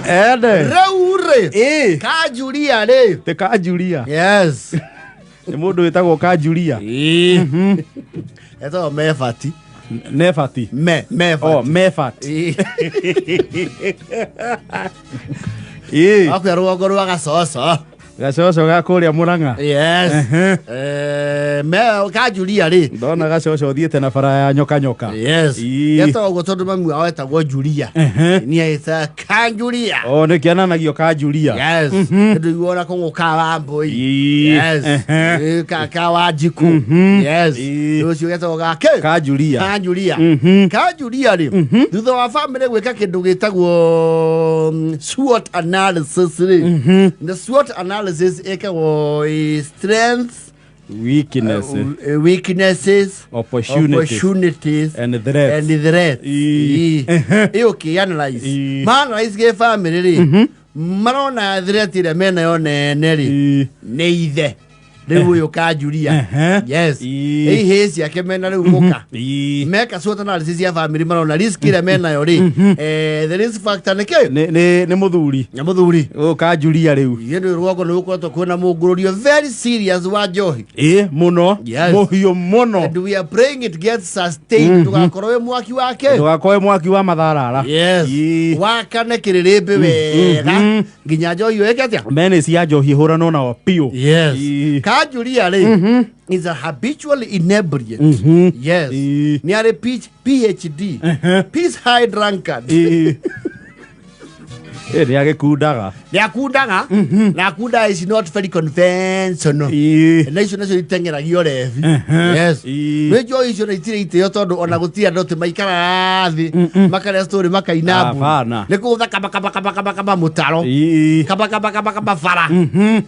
Ende. Rĩu rĩ, Ĩ. Kanjuria rĩ. Te Kanjuria. Yes. Nĩ mũndũ wĩtagwo Kanjuria. Ĩĩ. Etagwo Mebati. Nebati. Me, Mebati. Oh, Mefat. Ĩĩ. Ĩ. Wakuya rũgongo rwa Gacoco. Gacoco ga kũrĩa Mũrang'a. Yes. Ehe. Eh, me Kanjuria rĩ. Ndona gacoco ũthiĩte na bara ya nyoka nyoka. Yes. Ĩĩ. Getagwo ũguo tondũ mami wao etagwo Julia. Ehe. Niĩ ĩta Kanjuria. Oh, nĩ kĩananagio Kanjuria. Yes. Ndu iwona kũng'ũ ka wa mbũi. Ĩĩ. Yes. Ehe. Ĩ, Ka wa njiku. Yes. Ĩĩ. Ũcio getagwo gake. Kanjuria. Kanjuria. Kanjuria rĩ. Thutha wa family gwĩka kĩndũ gĩtagwo SWOT analysis rĩ. Na SWOT analysis ĩkagwo strengths, Weakness. Weaknesses, Opportunities. opportunities And threats. and threats. Ĩĩ. Ĩĩ. Ĩyo ũkĩ analyze. Ĩĩ. Ma analyze gĩ family rĩ, marona threat ĩrĩa menayo nene rĩ Ĩĩ. nĩ ithe rĩu ũyũ Kanjuria. Yes. Ĩĩ. Ihĩ ciake mena rĩu mũka Ĩĩ. meka SWOT analysis ya family marona risk ĩrĩa menayo rĩ, the risk factor nĩ kĩ? Nĩ mũthuri. Nĩ mũthuri. Ũyũ Kanjuria rĩu. Ithe nĩ rũgongo nĩ gũkoretwo kwĩna mũngũrũrio very serious wa njohi. Ĩ mũno. Yes. Mũhiũ mũno. And we are praying it gets sustained, ndũgakorwo wĩ mwaki wake. Ndũgakorwe mwaki wa matharara. Yes. Ĩĩ. Wakane kĩrĩrĩmbĩ wega nginya njohi ĩyo ĩke atĩa? Mene cia njohi hũranwo nao biũ. Yes. Ĩĩ. Kanjuria rĩ is a habitual inebriate. Yes. Ĩĩ. Nĩ arĩ PhD, peace high drunkard. Ĩĩ. Ĩ nĩ agĩkundaga. Nĩ akundaga na akundaga is not very conventional. Ĩĩ. Na icio nacio iteng'eragio rebi. Yes. Ĩĩ. Nĩ njohi icio na itirĩ itĩo tondũ ona gũtirĩ andũ atĩ maikaraga thĩ makarĩa story makaina mbu. Hapana. Nĩ kũgũtha kaba kaba kaba kaba kaba mũtaro. Ĩĩ. Kaba kaba kaba kaba bara.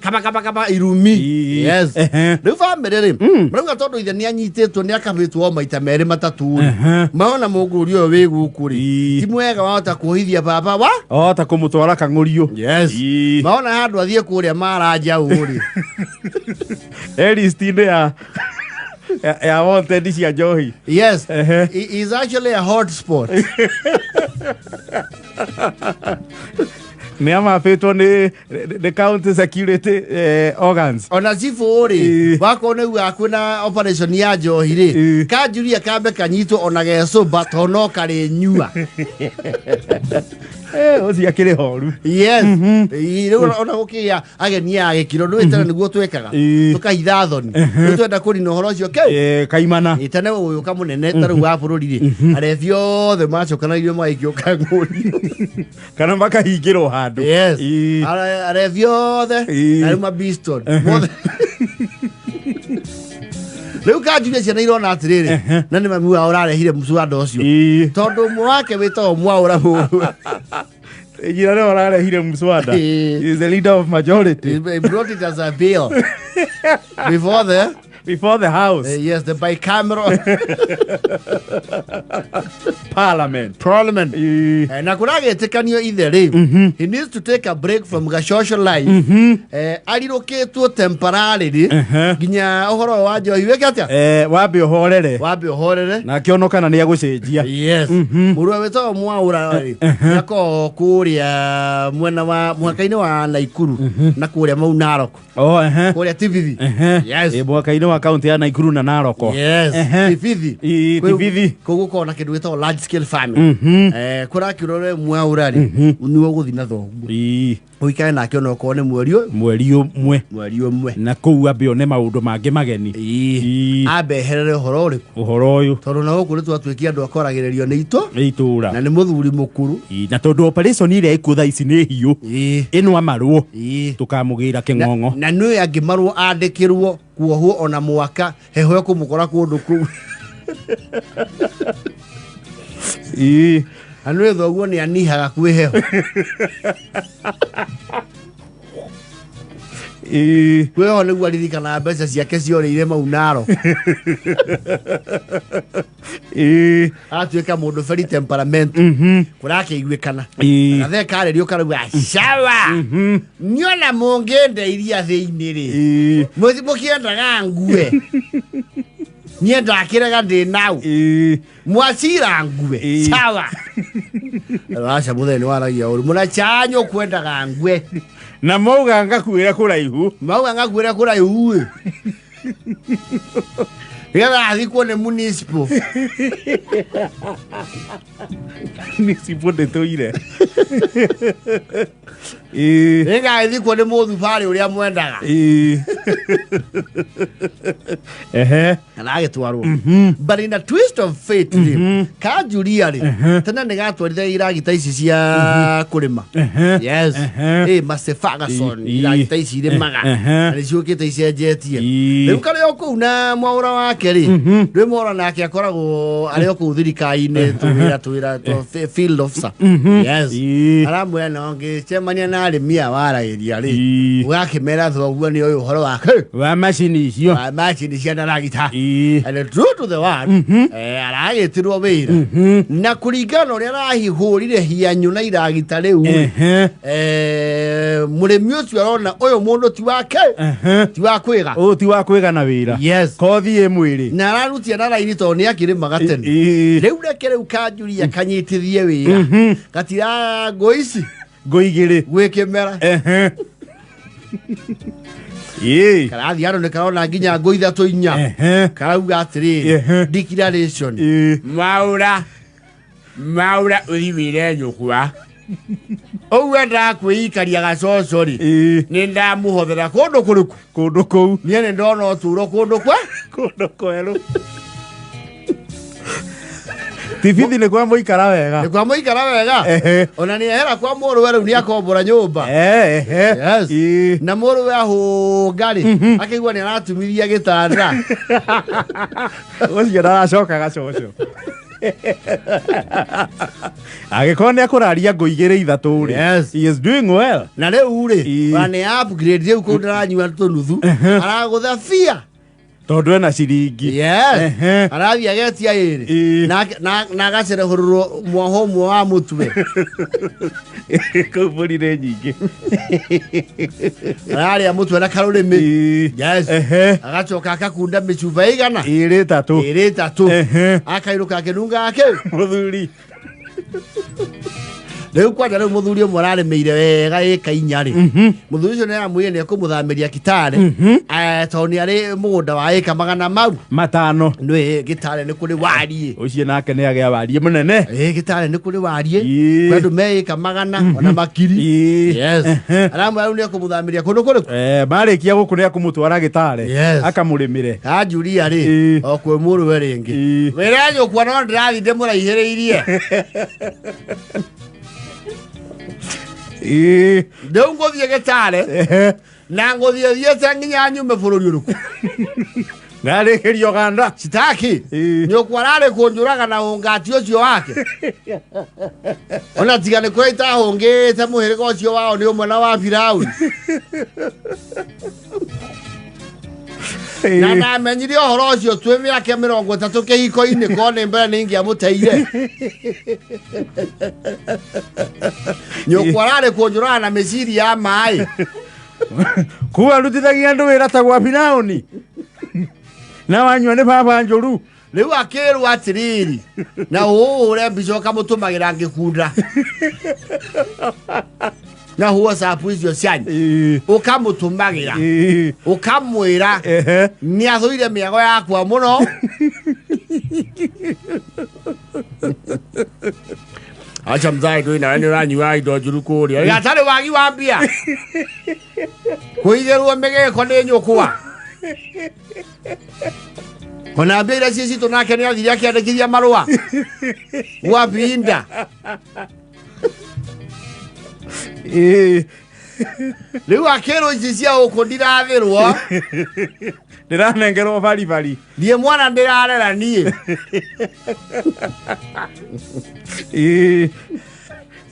Kaba kaba kaba irumi. Ĩĩ. Yes. Ehe. Rĩu bamĩrĩ rĩ marauga tondũ ithe nĩ anyitĩtwo nĩ akabĩtwo o maita merĩ matatũ rĩ, maona mũngũri ũyũ wĩ gũkũ rĩ Ĩĩ. ti mwega wahota kuohithia baba wa O ta kũmũtwara kang'ũriũ. Yes. Ĩĩ. Maona handũ athiĩ kũrĩa maranja ũũ rĩ. E list-inĩ ya wanted cia njohi. Yes. Ehe. He is actually a hot spot. Nĩ amabĩtwo nĩ county security organs. Ona cibũ rĩ, wakorwo nĩ ugaga kwĩna operation ya njohi rĩ, kanjuria kambe kanyitwo ona gecũmba to no karĩnyua. Eh, ũcio akĩrĩ horu. Yes. Ĩĩ, rĩu ona gũkĩgĩa ageni a gĩkĩro ndũĩ tene nĩguo twekaga tũkahitha thoni, rĩu twenda kũnina ũhoro ũcio kĩ. Eh, kaimana. Ĩ, tene gũgĩũka mũnene ta rĩu wa bũrũri rĩ, arebi othe macokanagĩrio magaikio kang'ũri. Kana makahingĩrwo handũ. Yes. Ĩĩ. Arebi othe na rĩu mabiston mothe. Rĩu kanjuria ciana irona atĩrĩrĩ, na nĩ mami wao ũrarehire mũcwanda ũcio tondũ ũmwe wake wĩtagwo Mwaũra mũrũ. Njira nĩwe ũrarehire mswada. Ĩĩ. He is the leader of majority. He brought it as a bill before the Before the house. Yes, the bicameral Parliament. Parliament. Ĩĩ. Na kũragĩtĩkanio ithe rĩ, he needs to take a break from gashosho life, arirũkĩtwo temporarily nginya ũhoro ũyũ wa njohi wĩke atĩa? Eh, wambe ũhorere. Wambe ũhorere. Na akĩono kana nĩ agũcenjia. Yes. Mũrũwe wĩtagwo Mwaũra rĩ akoragwo kũrĩa mwena wa mũhaka-inĩ wa Naikuru na kũrĩa Mau Narok. Oh, ehe. Kũrĩa Tibithi. Yes. Ĩ, mwaka-inĩ wa kaunti ya Naikuru na Naroko. Yes. Tibithi. Ĩ, Tibithi. Kũu gũkoragwo na kĩndũ gĩtagwo large scale farming. Kũrakĩrwo we Mwaũra rĩ nĩwe ũgũthiĩ na thoguo ũikare nake ona okorwo nĩ mweri ũyũ. Mweri ũmwe. Mweri ũmwe. Na kũu ambe one maũndũ mangĩ mageni. Ĩĩ. Ambe eherere ũhoro ũrĩkũ? Ũhoro ũyũ. Tondũ na gũkũ nĩ twatuĩkia andũ akoragĩrĩrio nĩ itũ Nĩ itũra. Na nĩ mũthuri mũkũrũ. Ĩĩ, na tondũ operation ĩrĩa ĩkuo thaa ici nĩ hiũ ĩno amarwo tũkamũgĩra kĩng'ong'o. Na nĩ angĩmarwo andĩkĩrwo kuohwo ona mwaka heho ĩkũmũkora kũndũ kũu. Na nĩ thoguo nĩ anihaga kwĩ heho. Kwĩho nĩguo aririkanaga mbeca ciake ciorĩire Mau Narok. Atuĩka mũndũ very temperament kũrakĩiguĩkana. Gathee karĩrio karauga cawa niona mũngĩndeiria thĩinĩ rĩ, mũkĩendaga ngue niĩ ndakĩrega ndĩ nau mwacira ngue. Sawa. Aca mũthee nĩ waragia ũru mũnachanyo kwendaga ngwe. Na mauga ngakuĩra kũraihu. Mauga ngakuĩra kũraihu ĩ. Nĩgetha athikwo nĩ municipal. Municipal ndĩtũire. Ĩĩ. Nĩngagĩthikwo nĩ mũthubarĩ ũrĩa mwendaga. Ĩĩ. Ehe. Kana agĩtwarwo. But in a twist of fate rĩ, kanjuria rĩ, tene nĩ gatwarithagia iragita ici cia kũrĩma. Yes. Ĩ Massey Ferguson iragita ici irĩmaga. Na nĩ ciũkĩte icenjetie. Rĩu karĩ o kũu na mwaũra wake rĩ, rĩ mwaũra nake akoragwo arĩ o kũu thirikari-inĩ tũwĩra tũwĩra twa field officer. Yes. Aramwĩra no ngĩcemania na arĩmi aya waragĩria rĩ, ũgakĩmera thoguo nĩ ũyũ ũhoro wake Wa macini icio. Wa macini cia ndaragita. And true to the word, aragĩtirwo wĩra na kũringana na ũrĩa arahihũrire hianyũ na iragita rĩu rĩ, mũrĩmi ũcio arona ũyũ mũndũ ti wake, ti wa kwĩga. Ũyũ ti wa kwĩgana wĩra. Yes. Kothi ĩ mwĩrĩ. Na ararutia na raini tondũ nĩ akĩrĩmaga tene. Rĩu reke rĩu kanjuria kanyitithie wĩra gatira ngũ ici. Ngũ igĩrĩ. Gwĩ kĩmera. Karathiĩ andũ nĩ karona nginya ngũ ithatũ inya. Karauga atĩrĩrĩ, declaration. Mwaũra mwaũra ũthi wĩre nyũkwa ũguo endaga kwĩikaria gacoco rĩ, nĩ ndamũhothera kũndũ kũrĩkũ? Kũndũ kũu. Niĩ nĩ ndona ũtũũro kũndũ kwa kũndũ kwerũ. Tibithi nĩ kwa mũikara wega. Nĩ kwa mũikara wega. Ona nĩ ehera kwa mũrũwe rĩu nĩ akombora nyũmba. Yes. Na mũrũwe ahũnga rĩ, akaigua nĩ aratumithia gĩtanda. Ũcio ndaracoka gacoco. Angĩkorwo nĩ akũraria ngũ igĩrĩ ithatũ rĩ. Yes. He is doing well. Na rĩu rĩ, ona nĩ upgrade rĩu kũu ndaranyua tũnuthu. Aragũtha bia. Tondũ ena ciringi. Yes. Arathiĩ agetia ĩrĩ. Na agacerehũrũrwo mwoho ũmwe wa mũtwe. Kũu mbũri nĩ nyingĩ. Ararĩa mũtwe na karũrĩmĩ. Yes. Agacoka akakunda mĩcuba ĩigana? Ĩrĩ ĩtatũ. Ĩrĩ ĩtatũ. Akainũka akĩnungaga kĩ? Mũthuri. Rĩu kwanja rĩu mũthuri ũmwe ararĩmĩire wega ĩka inya rĩ, mũthuri ũcio nĩ aramwĩrire nĩ ekũmũthamĩria Kitale, tondũ nĩ arĩ mũgũnda wa ĩka magana mau 500. Nĩ Gitale nĩ kũrĩ wariĩ. Ũcio nake nĩ agĩa wariĩ mũnene. Ĩ Gitale nĩ kũrĩ wariĩ. Kwĩ andũ me ĩka magana ona makiri. Yes. Aramwĩra rĩu nĩ ekũmũthamĩria kũndũ kũrĩkũ? Marĩkia gũkũ nĩ ekũmũtwara Gitale. Yes. Akamũrĩmĩre. Kanjuria rĩ, o kwĩ mũrũwe rĩngĩ. Wĩra nyũkwa no ndĩrathiĩ ndĩmũraihĩrĩirie. Rĩu ngũthiĩ Gĩtare na ngũthiĩ thiĩte nginya nyume bũrũri ũrĩkũ? Ngarĩkĩria Uganda. Sitaki. Nyũkwa ararĩ kũnjũraga na ũngati ũcio wake. Ona tiga nĩ kũrĩa itahũngĩte mũhĩrĩga ũcio wao nĩ ũmwe na wa Firauni. Na ndamenyire ũhoro ũcio twĩ mĩaka 30 kĩhiko-inĩ, korwo nĩ mbere nĩ ingĩamũteire. Nyũkwa ararĩ kũnjũraga na mĩciri ya maĩ. Kuu arutithagia andũ wĩra ta gwa Firauni. Na wanyua nĩ baba njũru. Rĩu akĩrwo atĩrĩrĩ, na ũhũre mbica ũkamũtũmagĩra ngĩkunda na WhatsApp icio cianyu, ũkamũtũmagĩra ũkamwĩra nĩ athũire mĩago yakwa mũno. Aca mzai ndũĩ nawe nĩ ũranyua indo njũru kũrĩa gatarĩ wagi wa mbia kũigĩrwo mĩgĩko nĩ nyũkwa ona mbia iria ciĩ citũ nake nĩ athire akĩandĩkithia marũa gwabinda. Rĩu akĩrwo ici cia gũkũ ndirathĩrwo. Ndĩranengerwo baribari. Niĩ mwana ndĩrarera niĩ.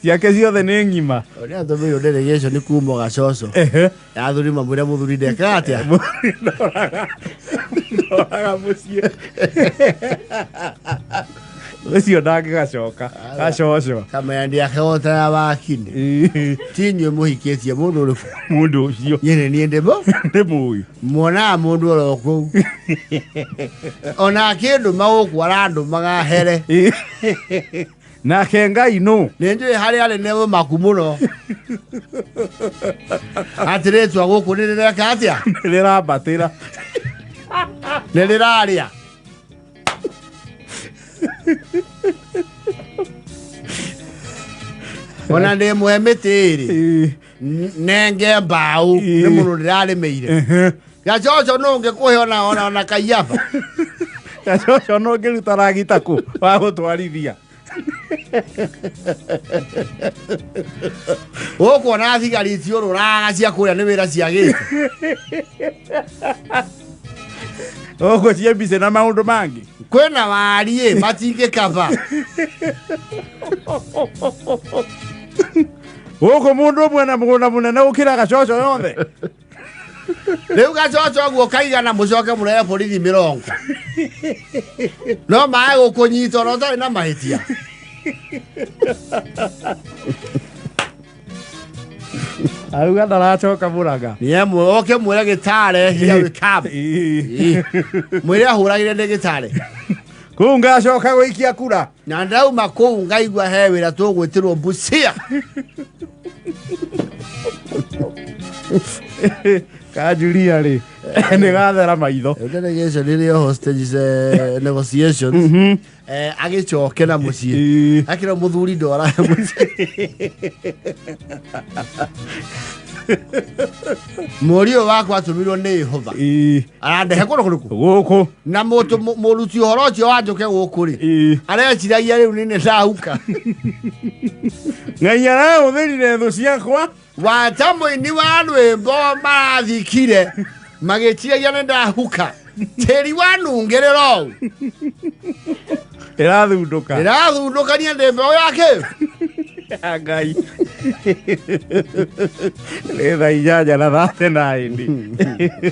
Ciake ciothe nĩ ng'ima. Ũrĩa atũmĩirwo delegation nĩ kuma gacoco. Athuri mamwĩra mũthuri ndekaga atĩa? Ndoraga mũciĩ ũcio ndangĩgacoka gacoco. Kamenya ndiakehota ya wakini. Ti inyuĩ mũhikĩtie mũndũ ũrĩkũ? Mũndũ ũcio. Niĩ nĩ niĩ ndĩmũ. Ndĩmũĩ. Muonaga mũndũ oro kũu. Ona akĩndũma gũkũ arandũmaga here. Nake Ngai nũ? Nä njå harä arä nä maku må no atä rä twa gå kå nä rä reka atä a Rĩrambatĩra. Nä rä rarä a. Ona ndä mwe mä tä rä nenge mbaå nä må no ndä rarä mä ire. Gacoco nå ngä kå he ona kaiaba. Gacoco no ngĩruta ragita kũ wa gũtwarithia? Ũkuona thigari itiũrũraga cia kũrĩa nĩ wĩra ciagĩte. Gũkũ ciĩ busy na maũndũ mangĩ. Kwĩna wariĩ matingĩkaba. Gũkũ mũndũ ũmwe na mũgũnda mũnene gũkĩra gacoco yothe. Rĩu gacoco guo kaigana mũcoke mũrehe borithi 20 no mae gũkũnyita ona ũtarĩ na mahĩtia. Auga ndaracoka Mũrang'a. Nĩemwe oke mwĩre gĩtare, here we come. Mwĩre ahũragĩre nĩ gĩtare. Kũu ngacoka gũikia kura. Na ndauma kũu ngaigua he wĩra tũgwĩtĩrwo Busia. Kanjuria rĩ nĩ gathera maitho. Delegation ĩrĩ hostage negotiations agĩcoke na mũciĩ akĩra mũthuri ndwara mũciĩ mũriũ wakwa atũmirwo nĩ Yehova arandehe kũndũ kũrĩkũ? Gũkũ. Na mũruti ũhoro ũcio wa njũke gũkũ rĩ areciragia rĩu nĩ ndahuka. Ngai arahũthĩrire thũ ciakwa. Wata mũini wa rwĩmbo marathikire magĩciragia nĩ ndahuka tĩri wanungĩrĩra ũũ. Ĩrathundũka. Ĩrathundũkania ndĩ mbeũ yake. Ya Ngai nĩ thaa 8:39.